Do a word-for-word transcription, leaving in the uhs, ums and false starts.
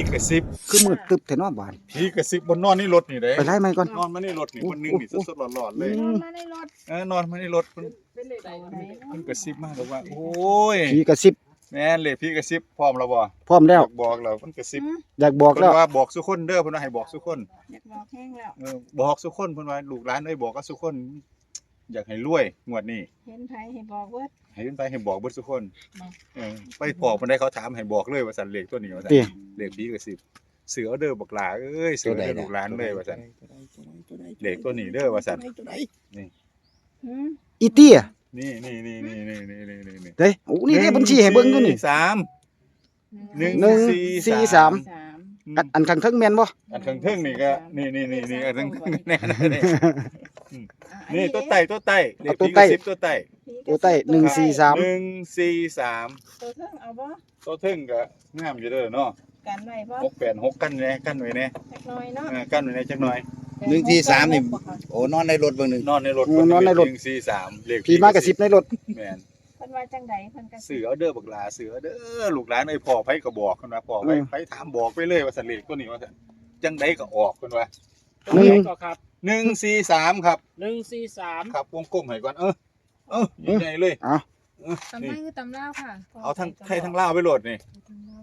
ผีกระซิบ คือมืดตึ๊บแท้เนาะบาด ผีกระซิบบนนอนในรถนี่เด้ ไปไล่ไม้ก่อน นอนมาในรถนี่ โอ้ คนหนึ่งนี่ โอ้ สดๆร้อนๆเลย อืม นอนมาในรถ เออ นอนมาในรถ เพิ่น เป็นเลขใด เพิ่นกระซิบมาแล้วว่า โอ้ย ผีกระซิบ แม่นเลย ผีกระซิบ พร้อมแล้วบ่ พร้อมแล้ว อยากบอกแล้ว เพิ่นกระซิบ อืม อยากบอกแล้ว เพิ่นว่าบอกสุคนเด้อ เพิ่นว่าให้บอกสุคน อยากบอกแฮงแล้ว เออ บอกสุคน เพิ่นว่า ลูกหลานเอ้ย บอกกับสุคน อยากให้รวยงวดนี้ เห็นไผให้บอกเบิด ให้เพิ่นไปให้บอกเบิดสุคน บอก เออ ไปพ้อปานใดเขาถามให้บอกเลยว่าซั่น เลขตัวนี้ว่าซั่น ติ เลขผีกระซิบ ซื้อเอาเด้อบักหล่าเอ้ย ซื้อเอาเด้อลูกหลานเอ้ยว่าซั่น เลขตัวนี้เด้อว่าซั่น ตัวใด ตัวใด นี่ หืม อีเตี้ย นี่ นี่ เด้ โอ้ นี่เด้ บัญชีให้เบิ่งอยู่นี่ สาม หนึ่ง หนึ่ง สี่ สี่ สาม สาม อืม อัน อันข้างเทิงแม่นบ่ อันข้างเทิงนี่ก็ นี่ นี่ นี่ นี่ อันข้างเทิงแน่นอนนี่ อ่ะ นี่ อันนี้ ตัวใต้ ตัวใต้ เอา เลข ตัวใต้ ผีกระซิบ ตัวใต้ ตัวใต้ หนึ่งสี่สาม หนึ่งสี่สาม ตัวเทิงเอาบ่ ตัวเทิงก็งามอยู่เด้อเนาะ กันไว้บ่ หกแปดหก กันแน่ กันไว้แน่ จักหน่อยเนาะ เออ กันไว้แน่จักหน่อย หนึ่งสี่สามนี่ โอ้ นอนในรถเบิ่งหนึ่ง นอนในรถ เออ นอนในรถ หนึ่งสี่สาม เลข ผีมากระซิบในรถ แม่น เพิ่นว่าจังใด เพิ่นก็ ซื้อเอาเด้อบักหล่า ซื้อเอาเด้อลูกหลานเอ้ย พ้อไผก็บอก เพิ่นว่า พ้อไผ เออ ไผถามบอกไปเลยว่าซั่น เลขตัวนี้ว่าซั่น จังใดก็ออก เพิ่นว่า หนึ่ง ตัวใดก็ครับ หนึ่งสี่สาม ครับ หนึ่งสี่สาม ครับ วงกลมให้ก่อน เออ เออ ใหญ่ๆเลย เอา เออ ตำไทยคือตำลาวค่ะ เอาทั้งไทยทั้งลาวไปโลดนี่ ตำลาว